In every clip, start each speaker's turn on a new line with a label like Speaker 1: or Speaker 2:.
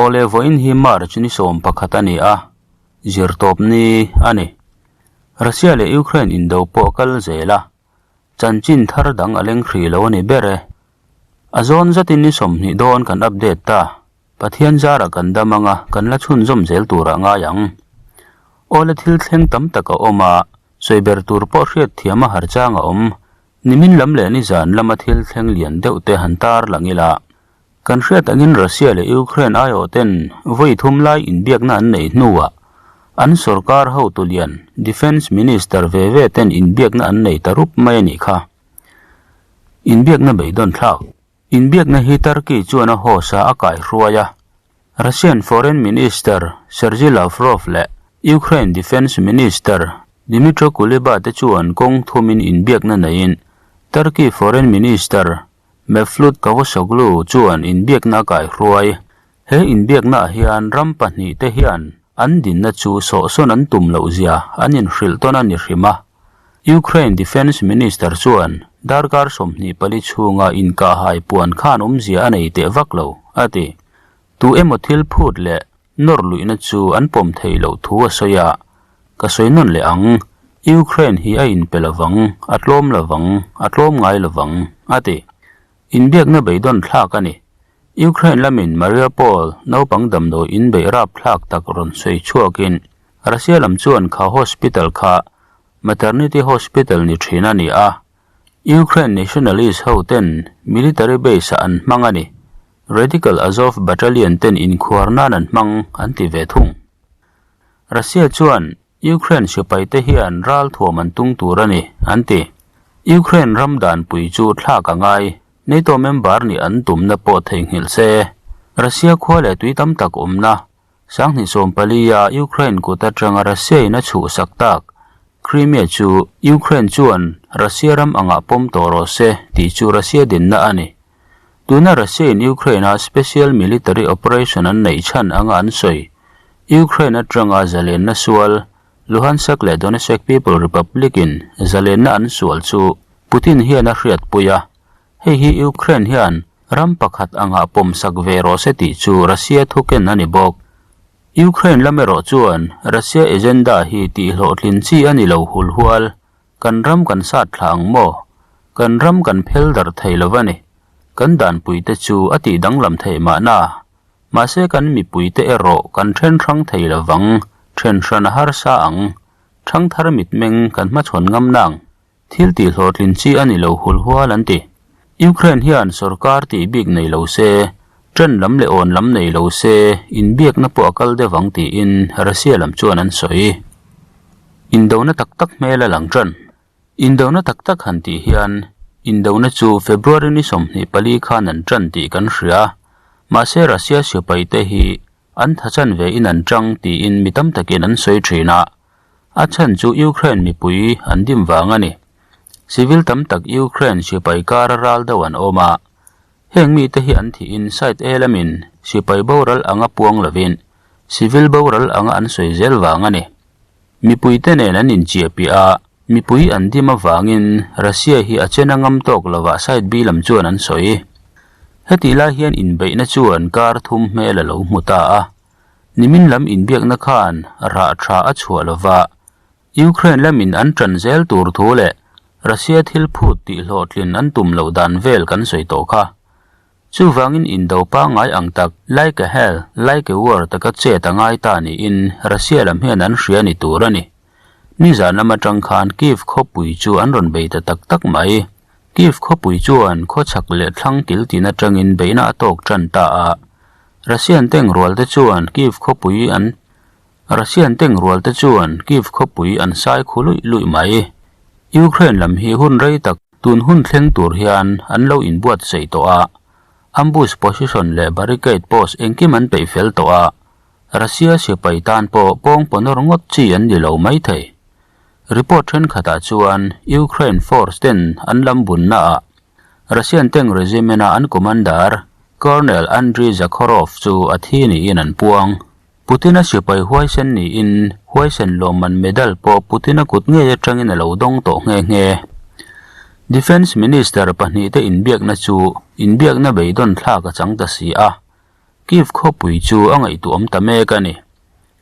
Speaker 1: Awle vawiin hi March ni 11 a ni a, zirtawp ni a ni. Russia leh Ukraine indo pawh a kal zel a, chanchin thar dang a leng hrih lo a ni ber e. A zawn zatin ni 20 dawn kan update ta, Pathian zara kan dam anga kan la chhunzawm zel turah ngai ang. Awle thil thleng tam tak a awm a, sawi ber tur pawh hriat thiam a har chang a awm. Nimin lam leh nizan lama thil thleng lian deuh te han tar lang ila. Kan hriat angin Russia leh Ukraine aiawh ten vawi thum lai inbiakna an neih hnuah an sorkar hotu lian Defence Minister ve ve ten inbiakna an nei ta rup mai a nih kha. Inbiakna beidawn thlak. Inbiakna hi Turkey chuan a host a a kaihruai a, Russian Foreign Minister Sergei Lavrov leh Ukraine Defence Minister Dmytro Kuleba te chuan kawng thumin inbiakna neiin Turkey Foreign Minister Mevlut Cavusoglu chuan inbiakna a kaihruai. He inbiaknaah hian ram pahnihte hian an dinna chu sawhsawn an tum loh zia an inhrilh tawn a ni hrim a. Ukraine Defence Minister chuan darkar 24 chhunga inkahhai puan khan awmzia a nei teh vak lo, a ti. Tu emaw thil phut leh nawr luihna chu an pawm theih loh thu a sawi a, Ka sawi nawn leh ang, Ukraine hi a inpe lovang, a tlawm lovang, a tlawm ngai lovang, a ti. Inbiakna beidawn thlak a ni. Ukraine lamin Mariupol naupang damdawi in beih rap thlak tak rawn sawi chhuakin Russia lam chuan kha hospital kha maternity hospital ni thin a ni a, Ukraine nationalist ho ten military base ah an hmang a ni, Radical Azov Battalion ten inkhuar nan an hmang an ti ve thung. Russia chuan Ukraine sipaite hian ralthuam an tung tur a ni an ti. Ukraine ram danpui chu thlak a ngai. NATO member nih an tumna pawh theihnghilh se, Russia khua leh tui tam tak awmna, 2014 a Ukraine kut atanga Russia in a chhuhsak tak Crimea chu Ukraine chuan Russia ram angah pawm tawh rawh se tih chu Russia dinna a ni. Tuna Russia in Ukraine a special military operation an neih chhan anga an sawi, Ukraine atanga zalenna sual Luhansk leh Donetsk People Republic in zalenna an sual chu Putin hian a hriatpui a, hei hi Ukraine hian ram pakhat angah pawmsak ve rawh se tih chu Russia thuken a ni bawk. Ukraine lam erawh chuan Russia agenda hi tihhlawhtlin chi a ni lo hulhual, kan ram kan sat thla ang maw? Kan ram kan phel darh thei lo va ni. Kan danpuite chu a tih danglam theih mahna. Mahse kan mipuite erawh kan then hrang thei lovang, then hran a harsa ang. Thangthar mitmeng kan hmachhawn ngam nang. Thil tih hlawhtlin chi a ni lo hulhual an ti. Ukraine hian sorkar tih bik nei lo se, ṭan lam leh awn lam nei lo se, inbiakna pawh a kal deuh ang tiin Russia lam chuan an sawi. Indona tak tak hmel a lang ṭan. Indona tak tak han tih hian indona chu February ni 24 khan an ṭan tih kan hria. Mahse Russia sipaite hi an thachan ve in an ṭang tiin mi tam takin an sawi ṭhin a. A chhan chu Ukraine mipui an dim vang a ni. Civil tam tak Ukraine sipai kara ral deuh an awm a. Heng mite hi an thihin side A lamin sipai boral anga puang lovin civil boral anga an sawi zel vang a ni. Mipuite nen an inchiahpiah a, mipui an dim avangin Russia hi a chen a ngam tawk lovah side B lam chuan an sawi. Hetih lai hian inbeihna chuan kar thum hmel a lo hmu ta a. Nimin lam inbiakna khan rah tha a chhuah lova, Ukraine lamin an tan zel tur thu leh Russia thil phut tih hlawhtlin an tum loh dan vel kan sawi tawh kha. Chuvangin indo pangngai ang tak like a hell, like a war taka chet a ngai ta niin Russia lam hian an hria ni tur a ni. Nizan lam atang khan Kyiv khawpui chu an rawn bei ta tak tak mai. Kyiv khawpui chuan khawchhak leh thlang kil tin atangin beihna a tawk tan ta a. Russian tank rual te chuan Kyiv khawpui an Russian tank rual te chuan Kyiv khawpui an sai khu luih luih mai. Ukraine lam hi hun rei tak tun hun thleng tur hian an lo inbuatsaih tawh a. Ambush position leh barricade post engkim an peih fel tawh a. Russia sipai tan pawh pawng pawnawr ngawt chi an ni lo mai thei. Report thenkhatah chuan Ukraine force ten an lam bunnaah Russian tank regiment a an commander Colonel Andriy Zakharov chu a thi niin an puang. Putin-a sipai huaisen niin huaisen lawmman medal pawh Putin-a kut ngei atangin a lo dawng tawh nghe nghe. Defence Minister pahnihte inbiakna chu inbiakna beidawn thlak a chang ta si a. Kyiv khawpui chu a ngaihtuahawm ta mek a ni.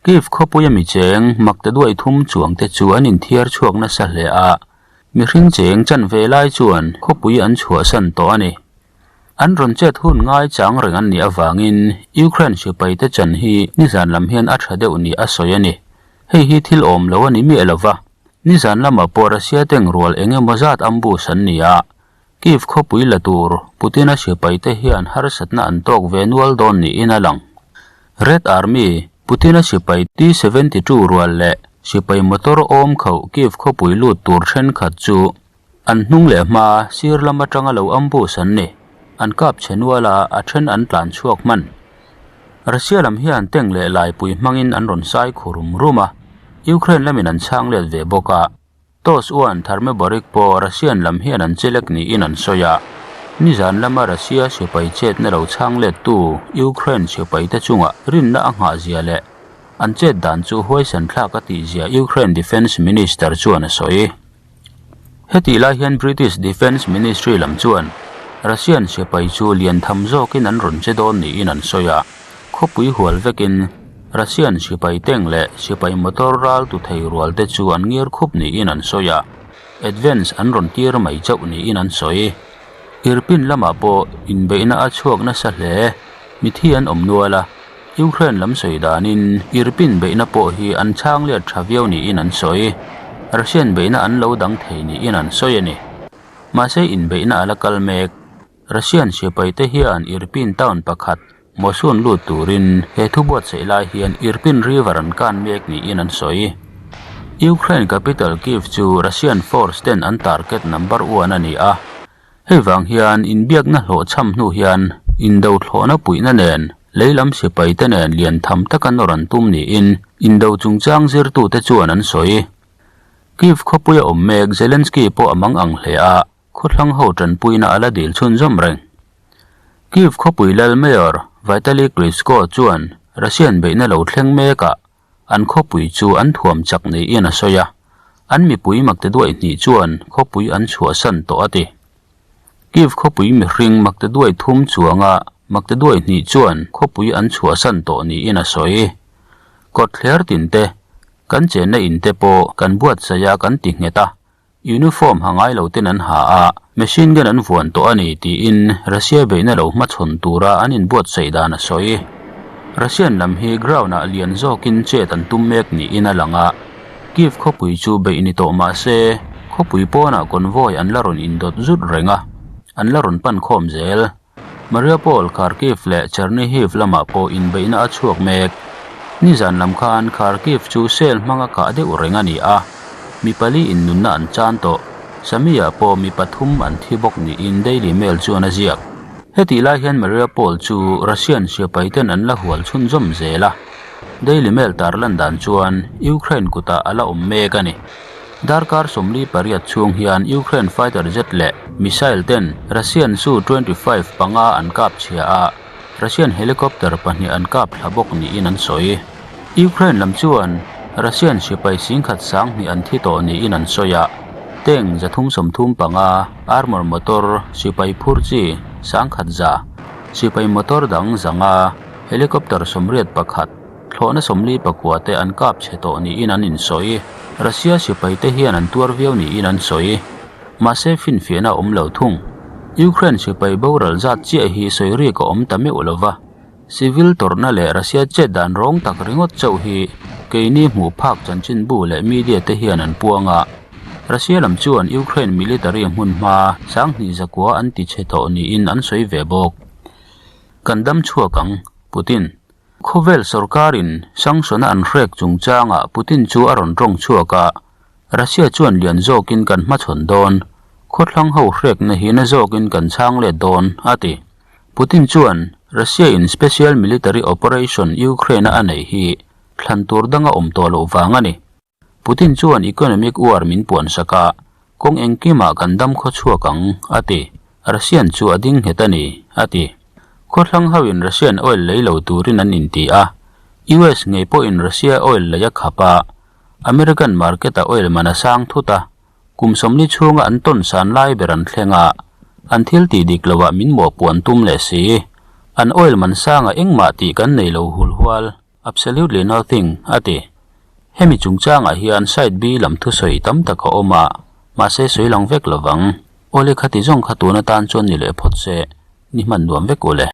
Speaker 1: Kyiv khawpuia mi cheng makta duai thum chuangte chu an inthiar chhuak nasa hle a, mihring cheng chanve lai chuan khawpui an chhuahsan tawh a ni. An rawn chet hun ngai chang reng an nih avangin Ukraine sipaite chan hi nizan lam hian a tha deuh ni a sawi a ni. Hei hi thil awm lo a ni miah lo va, nizan lamah pawh Russia tank rual eng emaw zat ambush an ni a, Kyiv khawpui la tur Putin-a sipaite hian harsatna an tawk ve nual dawn niin a lang. Red Army, Putin-a sipai T-72 rual leh sipai motor awm khauh Kyiv khawpui lut tur thenkhat chu An hnung leh hma sir lam atanga lo ambush an ni. An kap chhe nual a, a then an tlan chhuak hman. Russia lam hian tank leh laipui hmangin an rawn sai khu rum rum a, Ukraine lamin an chhang let ve bawk a. Toss uan Thermobaric pawh Russian lam hian an chelek niin an sawi a. Nizan lama Russia sipai chetna lo chhang lettu Ukraine sipaite chungah rinna a nghah zia leh an chet dan chu huaisan thlak a tih zia Ukraine Defence Minister chuan a sawi. Hetih lai hian British Defence Ministry lam chuan Russian sipai chu lian tham zawkin an rawn che dawn niin an sawi a, khawpui hual vekin Russian sipai tank leh sipai motor ral tu thei rual te chu an ngir khup niin an sawi a, advance an rawn tir mai chauh niin an sawi. Irpin lamah pawh inbeihna a chhuak nasa hle, mithi an awm nual a, Ukraine lam sawi danin Irpin beihna pawh hi an chhang let tha viau niin an sawi. Russian beihna an lo dang thei niin an sawi a ni. Mahse inbeihna a la kal mek. Russian sipaite hian Irpin town pakhat Mosun lut turin he thu buatsaih lai hian Irpin river an kan mek niin an sawi. Ukraine capital Kyiv chu Russian force ten an target number one a ni a. Hei vang hian inbiakna hlawhchham hnu hian indo thlawhna puihna nen lei lam sipaite nen lian tham taka nawr an tum niin indo chungchang zirtute chuan an sawi. Kyiv khawpuia awm mek Zelensky pawh a mang ang hle a, khawthlang ho tanpuina a la dil chhunzawm reng. Kyiv khawpui lal Mayor Vitali Klitschko chuan Russian beihna lo thleng mekah An khawpui chu an thuam chak niin a sawi a, an mipui makte duai hnih chuan khawpui an chhuahsan tawh a ti. Kyiv khawpui mihring makte duai thum chuanga makte duai hnih chuan khawpui an chhuahsan tawh niin a sawi. Kawtthler tinte, kan chenna inte pawh kan buatsaih a kan ti nghet a, Uniform ha ngai lo ten an ha a, machine gun an vuan tawh a ni tiin Russia beihna lo hmachhawn tura an inbuatsaih dan a sawi. Russian lam hi ground ah lian zawkin chet an tum mek niin a lang a, Kyiv khawpui chu beih ni tawh mah se khawpui pawnah convoy an la rawn indawt zut reng a, an la rawn pan khawm zel. Mariupol, Kharkiv leh Chernihiv lamah pawh inbeihna a chhuak mek. Nizan lam khan Kharkiv chu sel hmanga kah deuh reng a ni a, mi pali in nunna an chan tawh. Sami-ah pawh mi pathum an thi bawk niin Daily Mail chuan a ziak. Hetih lai hian Mariupol chu Russian siapaiten an la hual chhunzawm zel a, Daily Mail tarlan dan chuan Ukraine kutah a la awm mek a ni. Darkar 48 chhung hian Ukraine fighter jet leh missile ten Russian Su 25 panga an kap chhia a, Russian helicopter pahnih an kap thla bawk niin an sawi. Ukraine lam chuan Russian sipai singkhat sanghnih an thi tawh niin an sawi a, tank 335, armour motor, sipai phur chi sangkhat za, sipai motor dang zanga, helicopter 81, Thlawhna 44 te an kap chhe tawh niin an insawi. Russia sipaite hian an tuar viau niin an sawi. Mahse finfiahna a awm lo thung. Ukraine sipai boral zat chiah hi sawi rik a awm ta meuh lo va. Civil tawrhna leh Russia chet dan rawng tak ringawt chauh hi keini hmuh phak chanchinbu leh media te hian an puang a. Russia lam chuan Ukraine military hmunhma 2000 zakua an ti chhe tawh niin an sawi ve bawk. Kan dam chhuak ang, Putin. Khawvel sorkarin sanction-a an hrek chungchangah Putin chu a rawn tawng chhuak a, Russia chuan lian zawkin kan hmachhawn dawn, khawthlang ho hrekna hi na zawkin kan chhang let dawn, a ti. Putin chuan Russia-in special military operation Ukraine-a a neih hi thlan tur danga awm tawh loh vang a ni. Putin chuan economic war min puansak a, kawng engkimah kan dam khaw chhuak ang, a ti. Russian chu a ding nghet a ni, a ti. Khawthlang hoin Russian oil lei lo turin an inti a, US ngei pawhin Russia oil lei a khap a, American market-a oil man a sang thut a, kum 40 chhunga an tawn san lai ber an thleng a, an thil tih dik loah min mawhpuan tum leh si. An oil man sangah engmah tih kan nei lo hulhual, absolutely nothing, a ti. Hemi chungchangah hian side B lam thusawi tam tak a awm a, mahse sawi lang vek lovang. Awle khati zawng kha tun atan chuan ni leh phawt se, ni hman nuam vek ule.